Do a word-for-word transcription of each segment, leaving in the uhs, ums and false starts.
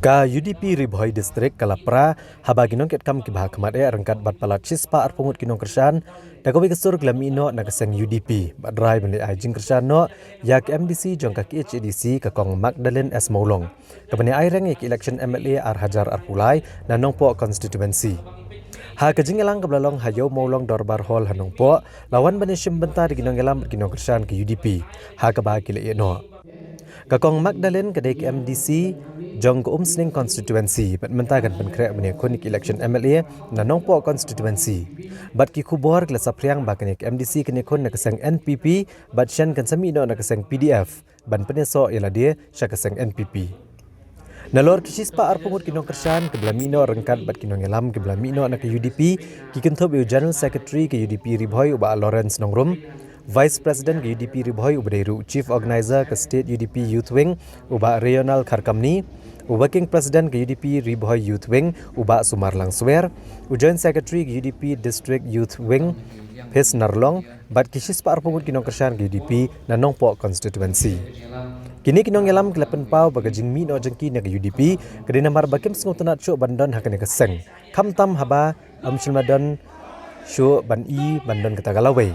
Ka U D P Ri Bhoi District ka la pra haba ki nongkitkam kiba ha khmat eh ryngkat bad palat shispah arphew ngut ki nongkyrshan da kawei ka sur ki la mih noh na ka seng U D P bad rai ban leit ai jingkyrshan noh ïa ka M D C jong ka K H A D C, ka Kong Magdalene S Mawlong, kaban ïa ai reng ïa ka election M L A ar hajar arphew lai na Nongpoh constituency. Ha ka jingïalang kaba la long ha Ïew Mawlong Dorbar Hall ha Nongpoh, la wan ban ïashim bynta da ki nongïalam bad ki nongkyrshan ka U D P ha kaba ki la ïeh noh. Ka Kong Magdalene ka dei ka M D C jong ka Umsning constituency bad mynta kan pynkhreh ban ïakhun ïa ka election M L A na Nongpoh constituency. Bad ki khubor ki la saphriang ba kane ka M D C kan ïakhun na ka seng N P P bad shen kan sa mih noh na ka seng P D F ban pynïasoh ïa lade sha ka seng N P P. Nalor ki shispah arphew ngut ki nongkyrshan kiba la mih noh ryngkat bad ki nongïalam kiba la mih noh na ka U D P, ki kynthup ïa u General Secretary ka U D P Ri Bhoi u Bah Lawrence Nongrum, Vice President ka U D P Ri Bhoi uba dei ruh u Chief Organizer ka State U D P Youth Wing u Bah Rayonal Kharkamni, u Working President ka U D P Ri Bhoi Youth Wing u Bah Sumar Langswer, u Joint Secretary ka U D P District Youth Wing Phes Narlong, bad ki shispah arphew ngut ki nongkyrshan ka U D P na Nongpoh constituency. Kine ki nongïalam ki la pynpaw ba ka jingmih noh jong ki na ka U D P ka dei namar ba kim sngewtynnad shuh ban don ha kane ka seng, khamtam haba ym shym la don shuh ban i ban don kata ka lawei.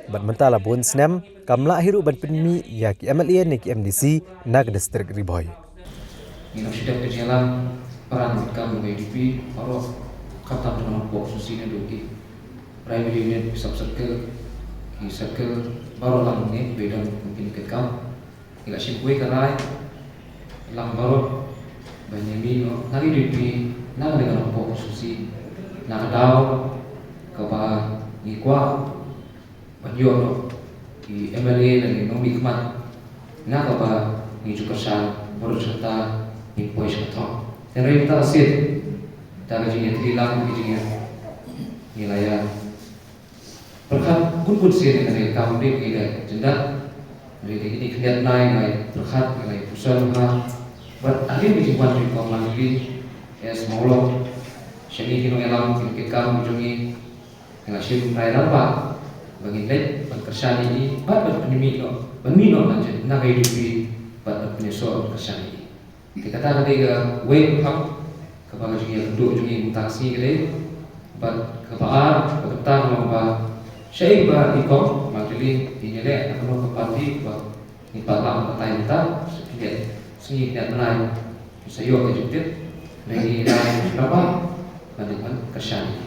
Bad mynta la bun snem kam lah hi ruh ban pynmih ïa ki M L A ne ki M D C na ka district Ri Bhoi. Ngi la shu dep ka jingïalang para ngi kam ka U D P baroh, khamtam jong Nongpoh constituency naduh ki primary unit, sub circle, ki circle baroh lang ne ba don kum kine ki kam. Ngi la shim kawei ka rai lang baroh ban ïa mih noh na ka U D P na ka liang ka Nongpoh constituency na ka daw kaba ngi kwah ban ïoh noh ki M L A lane nongmihkhmat na kaba ngi ju kyrshan baroh, shata ngin poi sha ka thong. Hynrei mynta ka sien, mynta ka jingïatylli lang ka jingïa, ngi la ïa pyrkhat bun bun sien ïa kane ka kam, bad ngi la jyndat. Hynrei da kine ki khyndiat bnai ngi la ïa pyrkhat, ngi la ïa pyrshang bha. Bad hadien ka jingwan jong i Kong Marjorie S Mawlong sha ngi ki nongïalam, ki nongkitkam jong ngi, ngi la shim rai rangbah ba ngin leit ban kyrshan ïa i bad ban pynmih noh, ban mih noh na ka U D P bad ban pynïasoh ban kyrshan ïa i. Te kata ka dei kawei ka phang kaba ka jingïakynduh jong ngi mynta ka sngi ka dei. Bad kaba ar, kaba kynta ka long ba shaei ba i Kong Marjorie in ïaleh na kano ka party, ba ngi pat lah ban batai mynta, sa khyndiat sngi khyndiat bnai sa ïoh ka jingtip, hynrei ngi rai rangbah ban leit ban kyrshan ïa i.